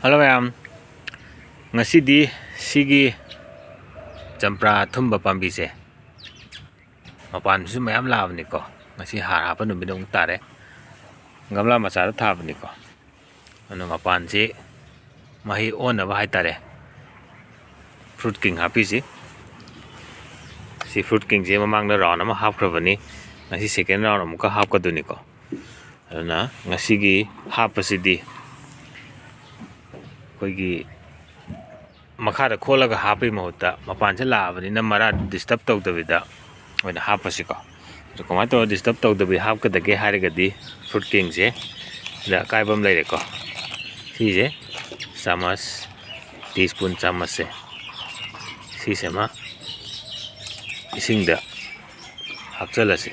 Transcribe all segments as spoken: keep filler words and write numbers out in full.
Hello ꯃꯌꯥꯝ, ꯉꯁꯤꯗꯤ ꯁꯤꯒꯤ ꯆꯝꯄ꯭ꯔꯥ ꯑꯊꯨꯝꯕ ꯄꯥꯝꯕꯤꯁꯦ ꯃꯄꯥꯟꯁꯨ ꯃꯌꯥꯝ ꯂꯥꯛꯑꯕꯅꯤꯀꯣ꯫ ꯉꯁꯤ ꯍꯥꯔ ꯍꯥꯞꯄ ꯅꯨꯃꯤꯠ ꯑꯃꯨꯛ ꯇꯥꯔꯦ꯫ ꯒꯝꯂꯥ ꯃꯆꯥꯗ ꯊꯥꯕꯅꯤꯀꯣ꯫ ꯑꯗꯨꯅ ꯃꯄꯥꯟꯁꯤ ꯃꯍꯩ ꯑꯣꯟꯅꯕ ꯍꯥꯏꯇꯥꯔꯦ, ꯐ꯭ꯔꯨꯠ ꯀꯤꯡ ꯍꯥꯞꯄꯤꯁꯤ꯫ ꯁꯤ ꯐ꯭ꯔꯨꯠ ꯀꯤꯡꯁꯦ ꯃꯃꯥꯡꯗ ꯔꯥꯎꯟ ꯑꯃ ꯍꯥꯞꯈ꯭ꯔꯕꯅꯤ꯫ ꯉꯁꯤ ꯁꯦꯀꯦꯟ ꯔꯥꯎꯟ ꯑꯃꯨꯛꯀ ꯍꯥꯞꯀꯗꯣꯏꯅꯤꯀꯣ꯫ ꯑꯗꯨꯅ ꯉꯁꯤꯒꯤ ꯍꯥꯞꯄꯁꯤꯗꯤ ꯑꯩꯈꯣꯏꯒꯤ ꯃꯈꯥꯗ ꯈꯣꯠꯂꯒ ꯍꯥꯞꯄꯒꯤ ꯃꯍꯨꯠꯇ ꯃꯄꯥꯟꯁꯦ ꯂꯥꯛꯑꯕꯅꯤꯅ ꯃꯔꯥ ꯗꯤꯁꯇꯔꯕ ꯇꯧꯗꯕꯤꯗ ꯑꯣꯏꯅ ꯍꯥꯞꯄꯁꯤꯀꯣ꯫ ꯑꯗꯣ ꯀꯃꯥꯏꯅ ꯇꯧꯔꯒ ꯗꯤꯁꯇꯔꯕ ꯇꯧꯗꯕꯤ ꯍꯥꯞꯀꯗꯒꯦ ꯍꯥꯏꯔꯒꯗꯤ, ꯐ꯭ꯔꯨꯠ ꯀꯤꯡꯁꯦ ꯁꯤꯗ ꯑꯀꯥꯏꯕ ꯑꯃ ꯂꯩꯔꯦꯀꯣ꯫ ꯁꯤꯁꯦ ꯆꯥꯃꯁ, ꯇꯤ ꯁ꯭ꯄꯨꯟ ꯆꯥꯃꯁꯁꯦ, ꯁꯤꯁꯦ ꯑꯃ ꯏꯁꯤꯡꯗ ꯍꯥꯞꯆꯤꯜꯂꯁꯤ꯫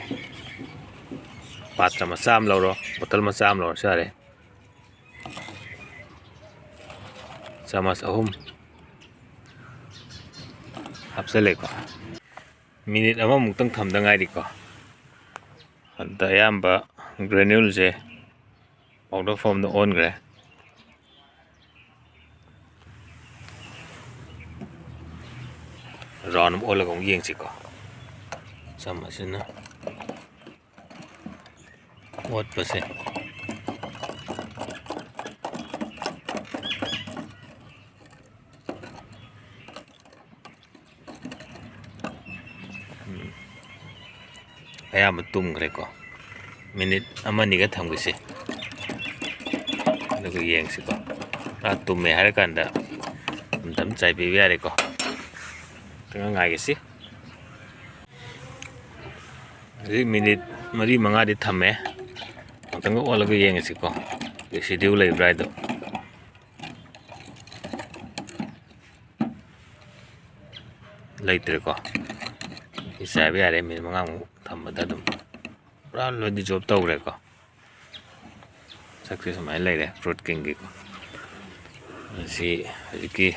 ꯄꯥꯇ꯭ꯔ ꯃꯆꯥ ꯑꯃ ꯂꯧꯔꯣ, ꯕꯣꯇꯜ ꯃꯆꯥ ꯑꯃ ꯂꯧꯔꯁꯨ ꯌꯥꯔꯦ꯫ ꯆꯥꯃꯁ ꯑꯍꯨꯝ ꯍꯥꯞꯆꯜꯂꯦꯀꯣ꯫ ꯃꯤꯅꯤꯠ ꯑꯃꯃꯨꯛꯇꯪ ꯊꯝꯗ ꯉꯥꯏꯔꯤꯀꯣ꯫ ꯑꯗ ꯑꯌꯥꯝꯕ ꯒ꯭ꯔꯦꯅ꯭ꯌꯨꯜꯁꯦ ꯄꯥꯎꯗꯔ ꯐꯣꯝꯗ ꯑꯣꯟꯈ꯭ꯔꯦ꯫ ꯔꯥꯎꯟ ꯑꯃ ꯑꯣꯜꯂꯒ ꯑꯃꯨꯛ ꯌꯦꯡꯁꯤꯀꯣ꯫ ꯆꯥꯃꯁꯁꯤꯅ ꯑꯣꯠꯄꯁꯦ꯫ ꯎꯝ꯫ ꯑꯌꯥꯝꯕ ꯇꯨꯝꯈ꯭ꯔꯦꯀꯣ꯫ ꯃꯤꯅꯤꯠ ꯑꯃ ꯑꯅꯤꯒ ꯊꯝꯈꯤꯁꯤ꯫ ꯑꯗꯨꯒ ꯌꯦꯡꯁꯤꯀꯣ꯫ ꯄꯨꯔꯥ ꯇꯨꯝꯃꯦ ꯍꯥꯏꯔꯀꯥꯟꯗ ꯑꯗꯨꯝ ꯆꯥꯏꯕꯤꯕ ꯌꯥꯔꯦꯀꯣ꯫ ꯈꯤꯇꯪ ꯉꯥꯏꯒꯤꯁꯤ꯫ ꯍꯧꯖꯤꯛ ꯃꯤꯅꯤꯠ ꯃꯔꯤ ꯃꯉꯥꯗꯤ ꯊꯝꯃꯦ꯫ ꯑꯃꯨꯛꯇꯪꯒ ꯑꯣꯜꯂꯒ ꯌꯦꯡꯉꯁꯤꯀꯣ, ꯔꯦꯁꯤꯗ꯭ꯌꯨ ꯂꯩꯕ꯭ꯔꯥ ꯍꯥꯏꯗꯣ꯫ ꯂꯩꯇ꯭ꯔꯦꯀꯣ꯫ ꯁꯤ ꯆꯥꯏꯕ ꯌꯥꯔꯦ, ꯃꯤꯅꯤꯠ ꯃꯉꯥꯃꯨꯛ ꯊꯝꯕꯗ ꯑꯗꯨꯝ ꯄꯨꯔꯥ ꯂꯣꯏ ꯗꯤꯖꯣꯜꯕ ꯇꯧꯈ꯭ꯔꯦꯀꯣ꯫ ꯁꯛꯁꯦ ꯁꯨꯃꯥꯏꯅ ꯂꯩꯔꯦ ꯐ꯭ꯔꯨꯠ ꯀꯤꯡꯒꯤꯀꯣ꯫ ꯁꯤ ꯍꯧꯖꯤꯛꯀꯤ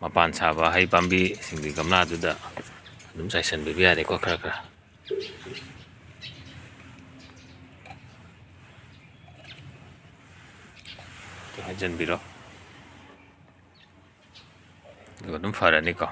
ꯃꯄꯥꯟ ꯁꯥꯕ ꯍꯩ ꯄꯥꯝꯕꯤꯁꯤꯡꯒꯤ ꯒꯝꯂꯥꯗꯨꯗ ꯑꯗꯨꯝ ꯆꯥꯏꯁꯤꯟꯕꯤꯕ ꯌꯥꯔꯦꯀꯣ, ꯈꯔ ꯈꯔ꯫ ꯍꯥꯏꯖꯤꯟꯕꯤꯔꯣ꯫ ꯑꯗꯨꯒ ꯑꯗꯨꯝ ꯐꯔꯅꯤꯀꯣ꯫